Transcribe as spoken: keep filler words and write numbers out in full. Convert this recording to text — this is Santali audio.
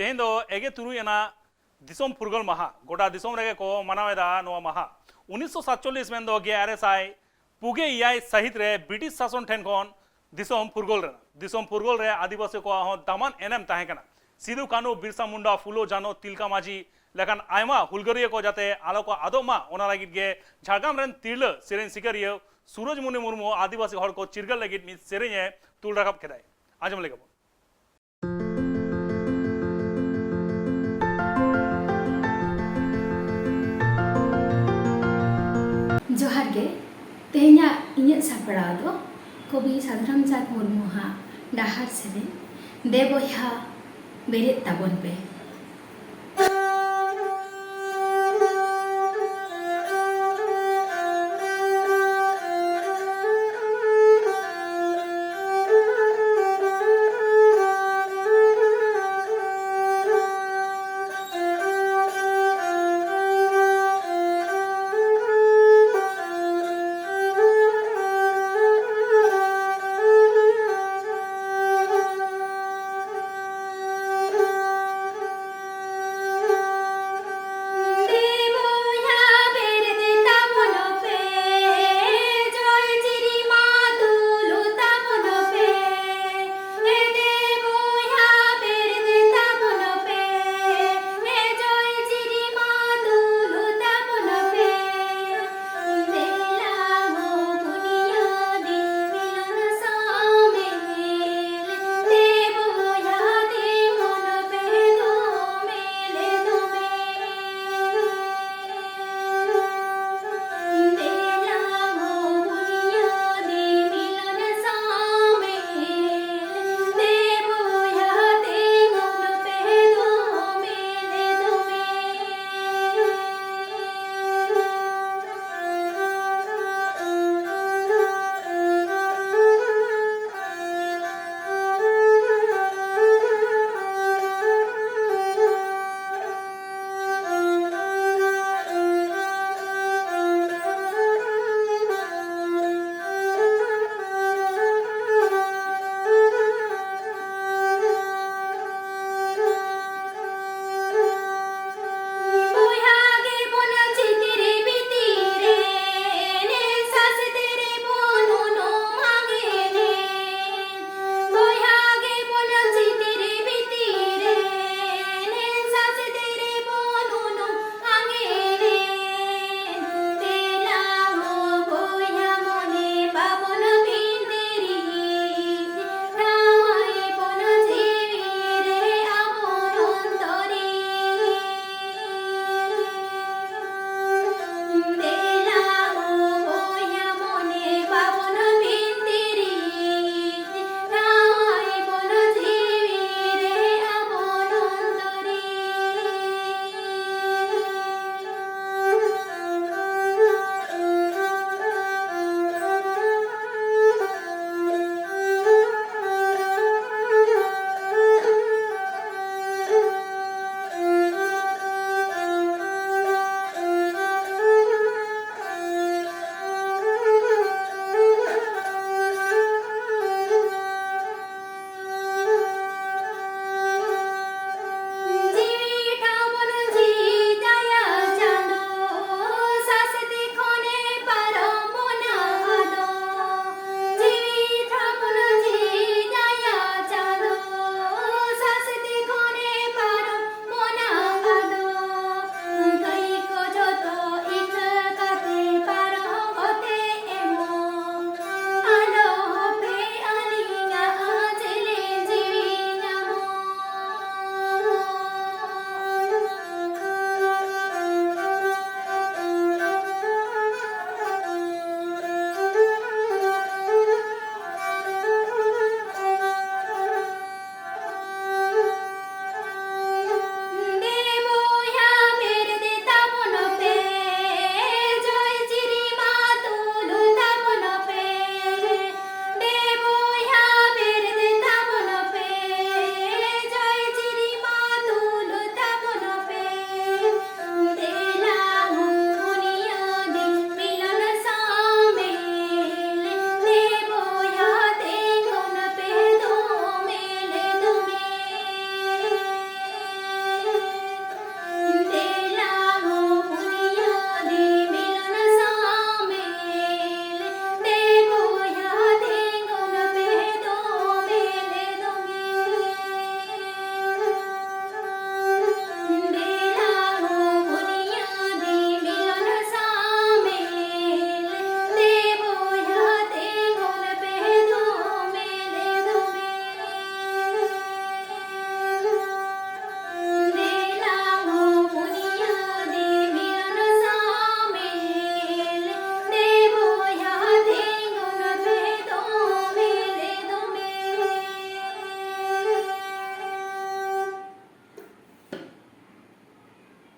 ᱛᱮᱦᱮᱧ ᱫᱚ ᱮᱜᱮ ᱛᱩᱨᱩᱭ ᱟᱱᱟᱜ ᱫᱤᱥᱚᱢ ᱯᱷᱩᱨᱜᱟᱹᱞ ᱢᱟᱦᱟ᱾ ᱜᱚᱴᱟ ᱫᱤᱥᱚᱢ ᱨᱮᱜᱮ ᱠᱚ ᱢᱟᱱᱟᱣ ᱮᱫᱟ ᱱᱚᱣᱟ ᱢᱟᱦᱟ᱾ ᱩᱱᱤᱥᱥᱚ ᱥᱟᱛᱪᱚᱞᱞᱤᱥ ᱢᱮᱱᱫᱚ ᱜᱮᱞ ᱟᱨᱮ ᱥᱟᱭ ᱯᱩᱜᱮ ᱮᱭᱟᱭ ᱥᱟᱹᱦᱤᱛ ᱨᱮ ᱵᱨᱤᱴᱤᱥ ᱥᱟᱥᱚᱱ ᱴᱷᱮᱱ ᱠᱷᱚᱱ ᱫᱤᱥᱚᱢ ᱯᱷᱩᱨᱜᱟᱹᱞ ᱨᱮᱱᱟᱜ ᱫᱤᱥᱚᱢ ᱯᱷᱩᱨᱜᱟᱹᱞ ᱨᱮ ᱟᱹᱫᱤᱵᱟᱹᱥᱤ ᱠᱚᱣᱟᱜ ᱦᱚᱸ ᱫᱟᱢᱟᱱ ᱮᱱᱮᱢ ᱛᱟᱦᱮᱸ ᱠᱟᱱᱟ᱾ ᱥᱤᱫᱩ, ᱠᱟᱹᱱᱦᱩ, ᱵᱤᱨᱥᱟ ᱢᱩᱱᱰᱟ, ᱯᱷᱩᱞᱳ, ᱡᱷᱟᱱᱳ, ᱛᱤᱞᱠᱟ ᱢᱟᱹᱡᱷᱤ ᱞᱮᱠᱟᱱ ᱟᱭᱢᱟ ᱦᱩᱞᱜᱟᱹᱨᱤᱭᱟᱹ ᱠᱚ ᱡᱟᱛᱮ ᱟᱞᱚ ᱠᱚ ᱟᱫᱚᱜ ᱢᱟ, ᱚᱱᱟ ᱞᱟᱹᱜᱤᱫ ᱜᱮ ᱡᱷᱟᱲᱜᱨᱟᱢ ᱨᱮᱱ ᱛᱤᱨᱞᱟᱹ ᱥᱮᱨᱮᱧ ᱥᱤᱠᱟᱹᱨᱤᱭᱟᱹ ᱥᱩᱨᱚᱡᱽᱢᱩᱱᱤ ᱢᱩᱨᱢᱩ ᱟᱹᱫᱤᱵᱟᱹᱥᱤ ᱦᱚᱲ ᱠᱚ ᱪᱤᱨᱜᱟᱹᱞ ᱞᱟᱹᱜᱤᱫ ᱢᱤᱫ ᱥᱮᱨᱮᱧ ᱮ ᱛᱩᱞ ᱨᱟᱠᱟᱵ ᱠᱮᱫᱟᱭ᱾ ᱟᱸᱡᱚᱢ ᱞᱮᱜᱮ ᱵᱚᱱ᱾ ᱡᱚᱦᱟᱨ ᱜᱮ᱾ ᱛᱮᱦᱮᱧᱟᱜ ᱤᱧᱟᱹᱜ ᱥᱟᱯᱲᱟᱣ ᱫᱚ ᱠᱚᱵᱤ ᱥᱟᱫᱷᱩᱨᱟᱢᱪᱟᱸᱫᱽ ᱢᱩᱨᱢᱩ ᱦᱟᱜ ᱰᱟᱦᱟᱨ ᱥᱮᱨᱮᱧ, ᱫᱮ ᱵᱚᱭᱦᱟ ᱵᱮᱨᱮᱫ ᱛᱟᱵᱚᱱ ᱯᱮ᱾